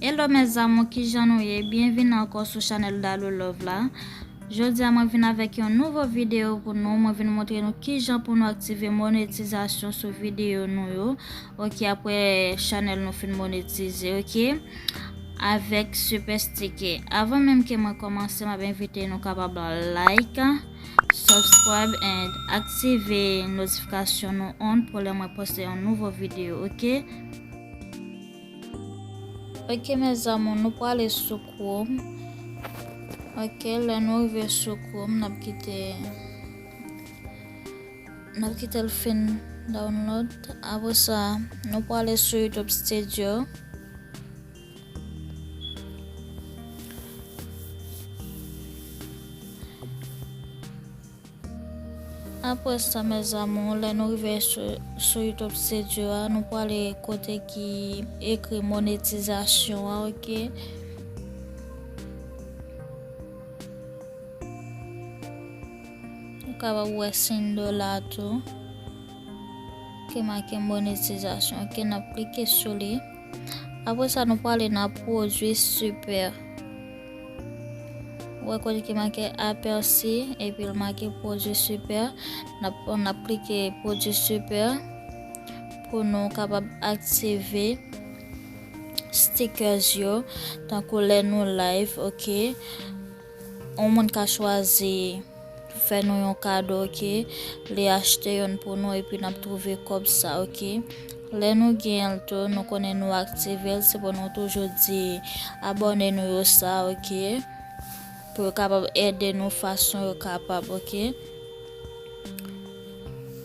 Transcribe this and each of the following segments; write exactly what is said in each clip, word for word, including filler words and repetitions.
Hello mes amours, kijan nou ye? Byenvini ankò sou chanèl Dalou Love la. Jodi a mwen vin avèk yon nouvo videyo pou nou. Mwen vin montre nou kijan pou nou aktive monetizasyon sou videyo nou yo. Ok, apre chanèl nou fin monetize, ok? Avèk Super Sticker. Avan menm ke mwen kòmanse, m ap envite nou kapab like, subscribe and aktive notifikasyon nou on pou lè mwen poste yon nouvo videyo, ok? Ok mes amours, nou prale sou Chrome. Ok, lè nou rive sou Chrome, n ap kite n ap kite l fin download. Apre sa, nou prale sou YouTube Studio. Apre sa mes amours, lè nou rive sou, sou YouTube Studio a, nou prale kote ki ekri monetizasyon an, ok? Nou kapab wè siy dola tou ki make monetizasyon, ok? N ap klike sou li. Apre sa, nou prale nan pwodui Super. Ou wè kote ki make aperçu, epi l make pwodui Super. N ap, n ap klike pwodui Super pou nou kapab aktive stickers yo, tankou lè nou live, ok? Yon moun ka chwazi fè nou yon kado, ok? Li achte youn pou nou, epi n ap twouve kòb sa, ok? Lè nou genyen l tou, nou konnen nou aktive l, se pou nou toujou di abòne nou yo sa, ok? Pou yo kapab ede nou fason yo kapab, ok?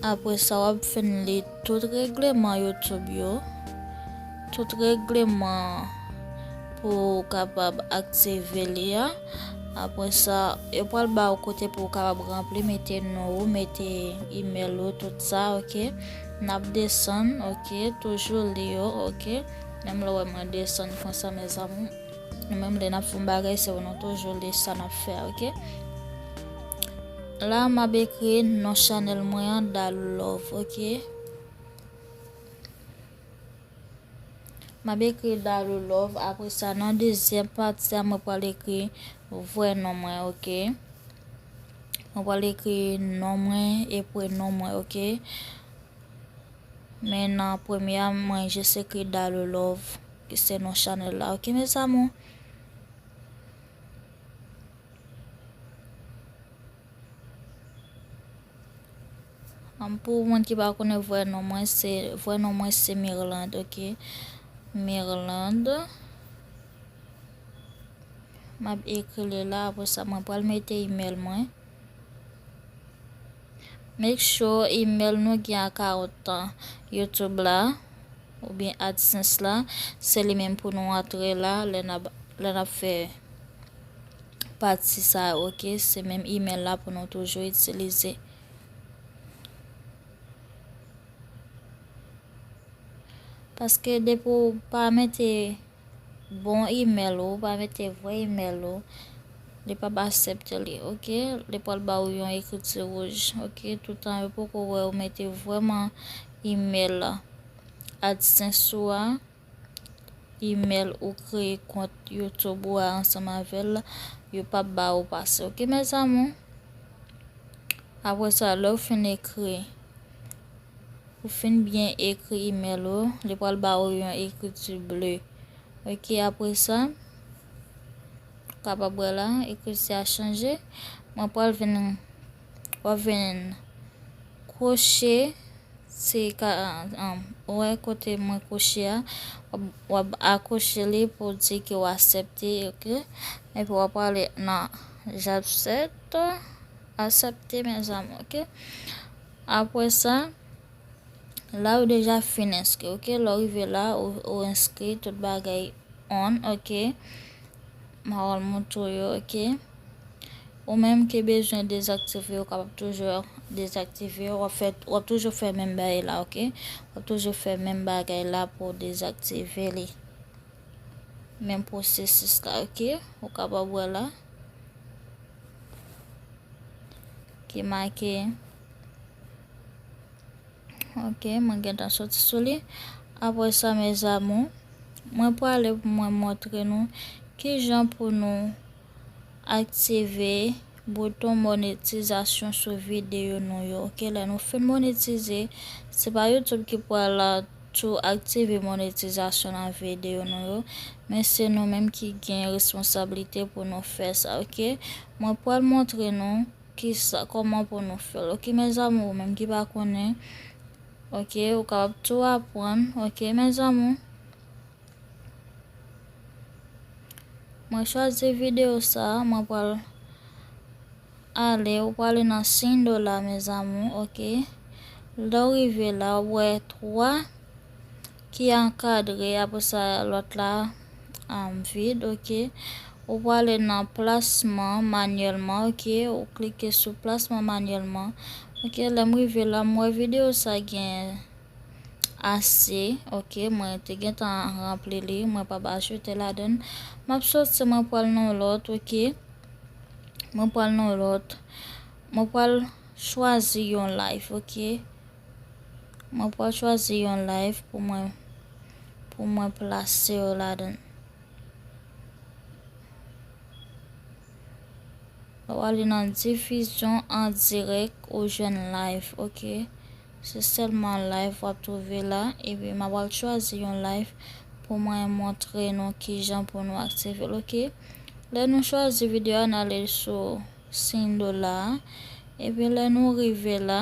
Apre sa, w ap fin li tout regleman YouTube yo, tout regleman pou w kapab aktive li a. Apre sa, yo pral ba w kote pou w kapab ranpli, mete non ou, mete imèl ou, tout sa, ok? N ap desann, ok? Toujou li yo, ok? Menm lè w wè mwen desann konsa, mes amours. Nou menm lè n ap fè yon bagay, se pou nou toujou li sa n ap fè a, ok? La, m ap ekri non chanèl mwen an, Dalou Love, ok? M ap ekri Dalou Love. Apre sa, nan dezyèm pati a, mwen pral ekri vrè non mwen, ok? Mwen pral ekri non mwen e prenon mwen, ok? Men nan premye a, mwen jis ekri Dalou Love, ki se non chanèl la, ok, mes amours? An, pou moun ki pa konnen vrè non mwen, se, vrè non mwen se Mirlande, ok? Mirlande. M ap ekri li la, apre sa, mwen pral mete imèl mwen. Make sure imèl nou gen akawont YouTube la, oubyen AdSense la, se li menm pou nou antre la, lè n ap, lè n ap fè pati sa a, ok? Se menm imèl la pou nou toujou itilize. Paske depi w pa mete bon imèl ou, ou pa mete vrè imèl ou, li p ap aksepte li, ok? Li pral ba w yon ekriti wouj, ok? Toutan yo poko wè ou mete vrèman imèl AdSense ou a, imèl ou kreye kont YouTube ou a ansanm avè l, yo p ap ba ou pase, ok, mes amours? Apre sa, lè w fin ekri, ou fin byen ekri imèl ou, li pral ba ou yon ekriti ble. Ok, apre sa, ou kapab wè la, ekriti a chanje. Mwen pral vin, w ap vin kwoche, se ka, um, ou wè kote mwen kwoche a, w ap, w ap akwoche li pou di ke w aksepte, ok? Epi w ap prale nan j'accepte, aksepte, mes amours, ok? Apre sa, la ou deja fin enskri, ok? Lè w rive la, ou, ou enskri tout bagay on, ok? M a al montre w yo, ok? Ou menm ki bezwen dezaktive, ou kapab toujou dezaktive, w ap fè, w ap toujou fè menm bagay la, ok? W ap toujou fè menm bagay la pou w dezaktive li. Menm pwosesis la, ok? Ou kapab wè la. Ki make. Ok, mwen gentan soti sou li. Apre sa, mes amours, Mwen prale pou mwen montre nou kijan pou nou aktive bouton monetizasyon sou videyo nou yo. Ok, lè nou fin monetize, se pa YouTube ki pral tou aktive monetizasyon nan videyo nou yo, men se nou menm ki gen responsablite pou nou fè sa. Ok, mwen pral montre nou kisa, kòman pou nou fè l. Ok, mes amours, ou menm ki pa konnen, ok, ou kapab tou aprann. Ok, mes amours. Mwen chwazi videyo sa, mwen pral ale, ou prale nan siy dola, mes amours, ok. Lè w rive la, w wè twa ki ankadre, apre sa lòt la, um, vid, ok. Ou prale nan plasman manyèlman, ok. Ou klike sou plasman manyèlman. Ok, lè m rive la, m wè videyo sa gen ase, ok, mwen te gentan ranpli li, mwen p ap ajoute ladann. M ap soti, mwen pral nan lòt, ok. Mwen pral nan lòt. Mwen pral chwazi yon live, ok. Mwen pral chwazi yon live pou mwen, pou mwen plase yo ladann. W ale nan difizyon an dirèk ou jwenn live, ok. Se sèlman live w ap twouve la, epi m ap al chwazi yon live pou mwen montre nou kijan pou nou aktive l, ok. Lè nou chwazi videyo a, n ale sou siy dola a, epi lè nou rive la,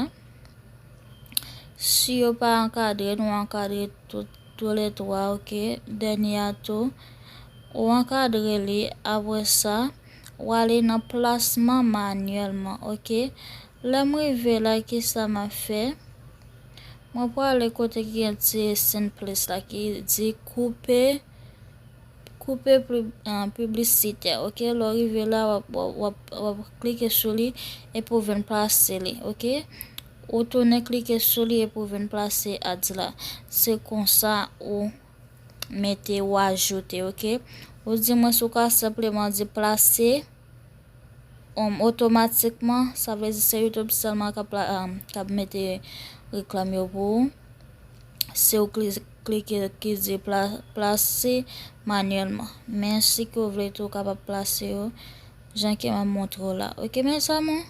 si yo pa ankadre, nou ankadre tout, toulètwa, ok. Dènye a tou, ou ankadre li, apre sa, w ale nan plasman manyèlman, ok. Lè m rive la, kisa m ap fè? Mwen prale kote ki gen ti sen plis la, ki di koupe, koupe pib-, ah, piblisitè, ok. Lè w rive la, w ap, w ap, w ap, w ap klike sou li, epi w vin plase li, ok. Ou tounen klike sou li, epi w vin plase ads la. Se konsa ou mete, ou ajoute, ok. Ou di mwen si w ka senpleman di plase, um, otomatikman, sa vle di se YouTube sèlman k ap pla-, um, k ap mete reklam yo pou ou. Si w kli-, klike ki di pla-, plase manyèlman. Men si ke w vle tou, w kapab plase yo jan ke m ap montre w la. Ok, mes amours?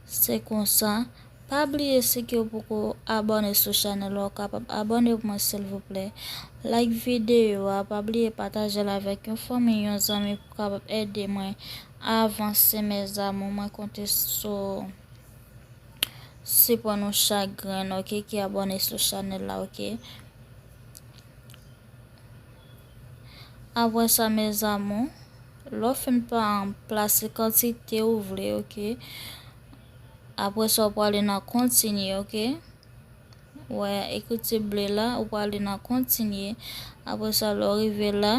Se konsa. Pa bliye, si ke w poko abòne sou chanèl la, w kapab abòne pou mwen, silvouplè. Like videyo a, pa bliye pataje l avèk yon fanmi, yon zanmi pou kapab ede mwen avanse, mes amours. Mwen konte sou sipò nou chak grenn, ok, ki abòne sou chanèl la, ok. Apre sa, mes amours, lè w fin pa plase kantite ou vle, ok. Apre sa, w prale nan kontinye, ok. Ou wè ekriti ble la, ou prale nan kontinye. Apre sa, lè w rive la,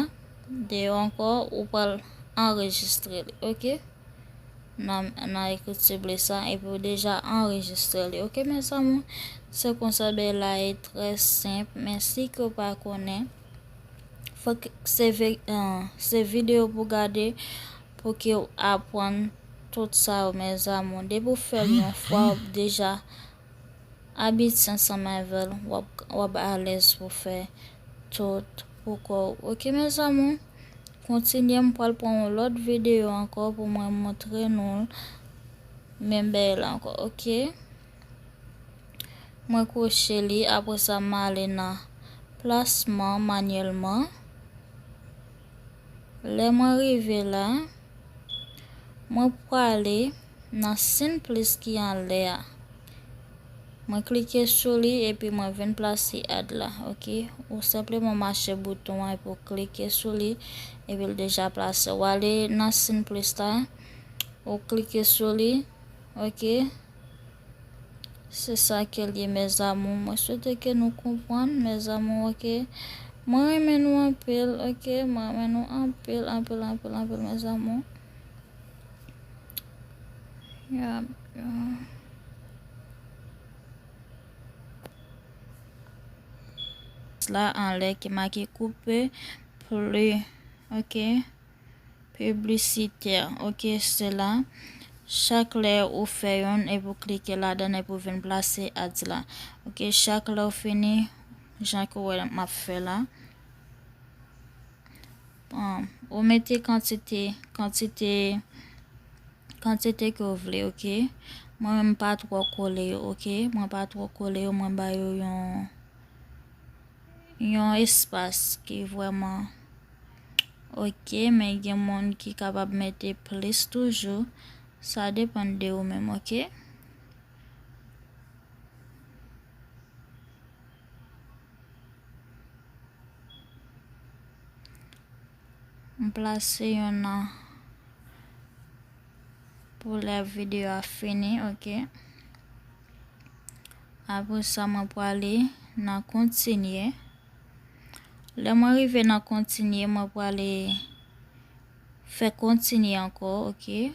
deyò ankò, ou pral anrejistre li, ok. Nan, nan ekriti ble sa, epi w deja anrejistre li. Ok, mes amours? Se konsa, bagay la e trè senp, men si ke w pa konnen, fòk se ve-, ah, se videyo pou w gade, pou ke w aprann tout sa yo, mes amours. Depi w fè l yon fwa, w ap deja abitye ansanm avè l, w ap, w ap alèz pou fè tout pou kò w. Ok, mes amours? Kontinye, m pral pran yon lòt videyo ankò pou mwen montre nou menm bagay la ankò, ok? Mwen kwoche li, apre sa, m ale nan plasman manyèlman. Lè mwen rive la, mwen prale nan sen plis ki anlè a. Mwen klike sou li epi mwen vin plase ad la, ok? Ou senpleman mache bouton an epi w klike sou li, epi l deja plase. W ale nan sen plis la, ou klike sou li, ok? Se sa ke l ye, mes amours. Mwen swete ke nou konprann, mes amours, ok? Mwen renmen nou anpil, ok? Mwen renmen nou anpil, anpil, anpil, anpil, mes amours. Ya, ya. La anlè ki make koupe pli, ok? Piblisitè, ok, se la. Chak lè ou fè youn, epi w klike ladan l, epi w vin plase ads la. Ok, chak lè w fini, jan ke w wè m ap fè la, um, ou mete kantite, kantite, kantite ke w vle, oke? Mwen menm pa twò kole yo, oke? Mwen pa twò kole yo, mwen ba yo yon, yon espas ki vrèman oke, men gen moun ki kapab mete plis toujou. Sa depann de ou menm, oke? M plase youn nan pou lè videyo a fini, oke? Apre sa, mwen prale nan kontinye. Lè mwen rive nan kontinye, mwen prale fè kontinye ankò, oke?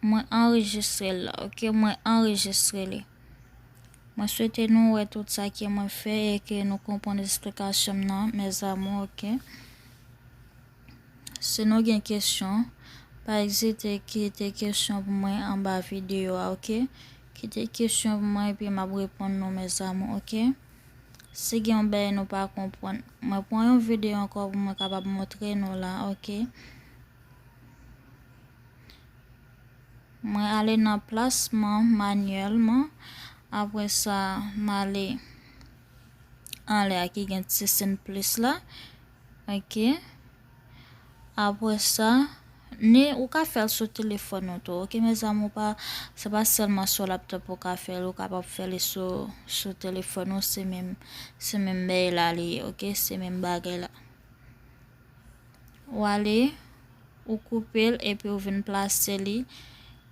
Mwen anrejistre l la, oke? Mwen anrejistre li. Mwen swete nou wè tout sa ke mwen fè e ke nou konprann esplikasyon m nan, mes amours, oke? Si nou gen kesyon, pa ezite kite kesyon pou mwen anba videyo a, oke? Kite kesyon pou mwen epi m ap reponn nou, mes amours, oke? Si gen yon bagay nou pa konprann, mwen pran yon videyo ankò pou mwen kapab montre nou la, oke? Mwen ale nan plasman manyèlman. Apre sa, m ale anlè a ki gen ti siy plis la. Oke. Apre sa, ni ou ka fè l sou telefòn ou tou. Oke, mes amours, pa, se pa sèlman sou laptop ou ka fè l, ou kapab fè li sou, sou telefòn ou, se menm, se menm bagay la li ye, oke, se menm bagay la. Ou ale, ou koupe l, epi ou vin plase li,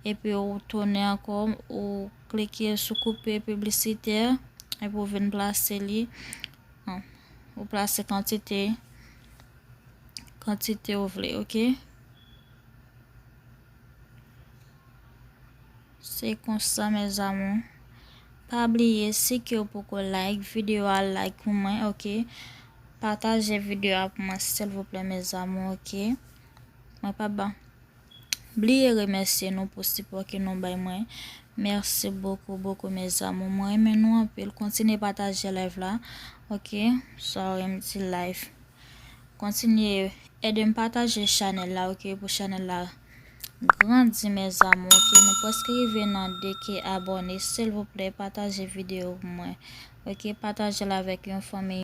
epi ou tounen ankò, ou klike sou koupe piblisitè, epi ou vin plase li. An, ou plase kantite, kantite ou vle, oke? Se konsa, mes amours. Pa bliye, si ke w poko like videyo a, like pou mwen, oke? Pataje videyo a pou mwen, silvouplè, mes amours, oke? Mwen pa ba. Bliye remèsye nou pou sipò ke nou bay mwen. Merci beaucoup, beaucoup, mes amours. Mwen renmen nou anpil. Kontinye pataje live la, oke? Sorry, m di live. Kontinye ede m pataje chanèl la, oke, pou chanèl la grandi, mes amours, oke. Nou prèske rive nan de K abòne. Silvouplè, pataje videyo pou mwen, oke. Pataje l avèk yon fanmi.